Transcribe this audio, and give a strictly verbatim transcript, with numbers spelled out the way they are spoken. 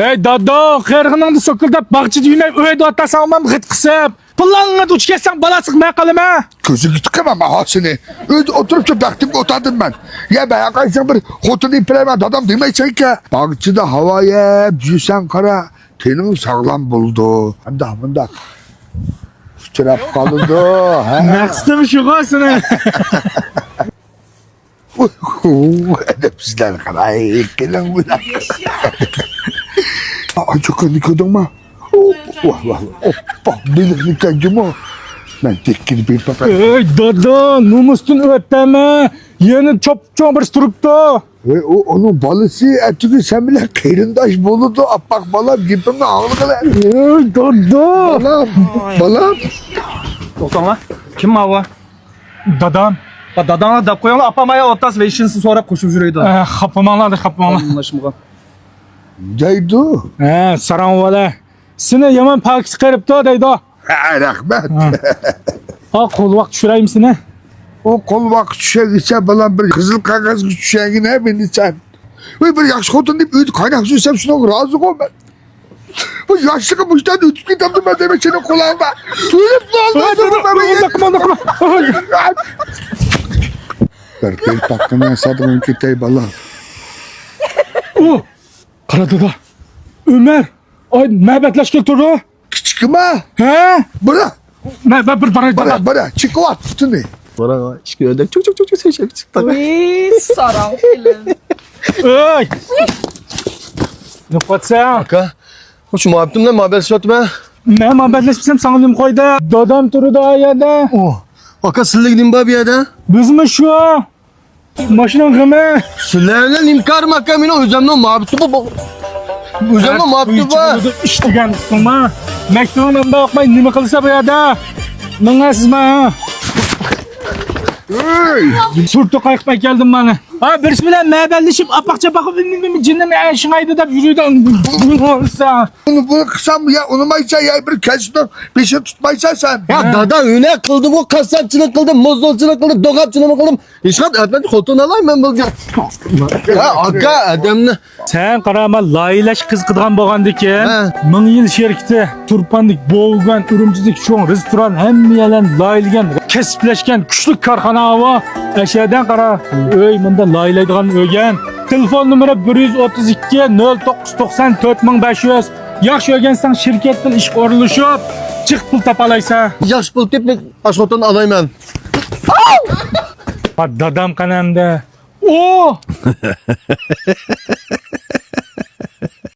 ھەي دادا، قېرىغىنىڭدا سوكۇلداپ، باغچىدا يۈرمەي، ئۆيدە ئولتۇرساڭ ئۇچ كەتسەڭ بالاسىغا مەن قالىمەن. كۆزۈڭگە تۇتقىنىمەن ھاسىنى. ئۆيدە ئولتۇرۇپ شۇ بەختىمگە ئولتۇردۇم مەن. يا بەقەيسىڭ بىر خوتۇن ئېلىپ بېرەيمەن دادام دېمەيسەنكەن. باغچىدا ھاۋا يەپ يۈرسەڭ قارا، تېنىڭ ساغلام بولىدۇ. مۇنداق، مۇنداق. ئۇچراپ قالىدۇ. ھە. مەقسىتىم شۇغۇ سېنىڭ. ئەدەپسىزلەر قاراي، كېلىڭ بۇلار. ئاچۇقىنى كۆردۈڭمۇ؟ ۋاھ، ۋاھ، ئوپپا، بېلىقنى كەلگىمۇ. مەن تېككىنى بېرىپ باقاي. ئەي دادا، نومۇستىن ئۆتەمە. يەنە چوپچوڭ بىرسى تۇرۇپتۇ. ۋەي، ئۇ، ئۇنىڭ بالىسى، ئەتىگۈن سەن بىلەن قېرىنداش بولىدۇ، ئاپپاق بالام، گېپىمنى ئاڭلىغىلى. ئەي دادا. بالام، بالام. توختاڭلار. كىم ماۋۇ؟ دادام. داداڭلار دەپ قويۇڭلار، ئاپام ئايا ئوتتاس ۋېيشىنسى سوراپ قوشۇپ يۈرىدۇ. ئە، خاپىماڭلار، خاپىماڭلار. ئاڭلاشمىغان. دەيدۇ. ھە، ساراڭ ۋالە. سېنى يامان پاكىز قېرىپتۇ دەيدۇ. ھە، رەھمەت. ھە. ئا، قولۋاق چۈشۈرەيمۇ سېنى؟ ئۇ قولۋاق چۈشەرگىچە بالام بىر قىزىل قەغەزگە چۈشەرگىنە مېنى سەن. ۋاي، بىر ياخشى خوتۇن دەپ ئۆيدە قايناق سۆيسەم شۇنىڭغا رازىغۇ مەن. بۇ ياشلىقىم مۇشۇ يەردە ئۆتۈپ كېتەمدۇ مەن دەيمەن سېنىڭ قولۇڭدا. تۇيۇپ قالدىم. بىر، بىر پاققىنى ياسادىغىن كېتەي بالا. ئۇ، قارا دادا. ئۆمەر. ئاي، مەبەتلەشكىلى تۇرۇپ. كىچىكىما؟ ھە؟ بىرا. مەن، مەن بىر باراي، بىرا، دادا. بىرا. چىقىۋات پۇتىنى. بىرا، ئىككى ئۆدەك چۇك، چۇك، چۇك، چۇك، چۇك، چۇك. ۋىي، ساراڭ كېلىن. ئۆي! نېمە قىلىۋاتىسەن؟ ئاكا، شۇ مۇھەببىتىم بىلەن مۇھەببەتلىشىۋاتىمەن. مەن مۇھەببەتلەشمىسەم ساڭا نېمە قويدى؟ دادام تۇرىدۇ ئا يەردە. ئۇ. ئاكا، سىلىگە نېمە بار بۇ يەردە؟ بىزمۇ شۇ. ماشىنىنىڭ غېمى. سىلەرنى ئىنكارىم ئاكا، مېنىڭ ئۆزۈمنىڭ مۇھەببىتى بار. ئۆزۈمنىڭ مۇھەببىتى بار. ئىش دېگەن ئۇقتۇڭما؟ مەكتىۋىڭ ئۇنداق ئوقۇماي نېمە قىلسا بۇ يەردە؟ مېڭەسىزما؟ سۈرتۈك قايقىپ كەلدىم مانا. ھا، بىرسى بىلەن مەبەللىشىپ، ئاپاق-چاپاق جىننى شىڭايدى دەپ يۈرىدۇ. بۇنى، بۇنى قىلسام يا ئۇنىمايسەن، يا بىر كەسىپنىڭ بېشىنى تۇتمايسەن سەن. يا دادا، ھۈنەر قىلدىمغۇ، قاسساپچىلىق قىلدىم، موزدورچىلىق قىلدىم، دوغاپچىلىقمۇ قىلدىم. ھېچقانداق ئەپەندى خوتۇن ئالاي مەن بۇ. ھە، ئاكا، ئادەمنى. سەن قارا، مەن لايىھەلەش قىزىقىدىغان بولغاندىكىن، ھە. مىڭ يىل شىركىتى، تۇرپاندىكى بوۋگۈەن، ئۈرۈمچىدىكى چوڭ رېستوران، ھەممە يەرلەرنى لايىھەلىگەن، كەسىپلەشكەن كۈچلۈك كارخانا ئاۋۇ. ئەشەدەن قارا، ئۆي مۇندا لايىھەلەيدىغان ئۆگەن. تېلېفون نومۇرى بىر يۈز ئوتتۇز ئىككى، نۆل توققۇز يۈز توقسان، تۆت مىڭ بەش يۈز. ياخشى ئۆگەنسەڭ شىركەت بىلەن ئىشقا ئورۇنلىشىپ، جىق پۇل تاپالايسەن. ياخشى پۇل تېپىپ، ئاشۇ خوتۇننى ئالايمەن. ھا، دادام قەنەمدە. ئۇ!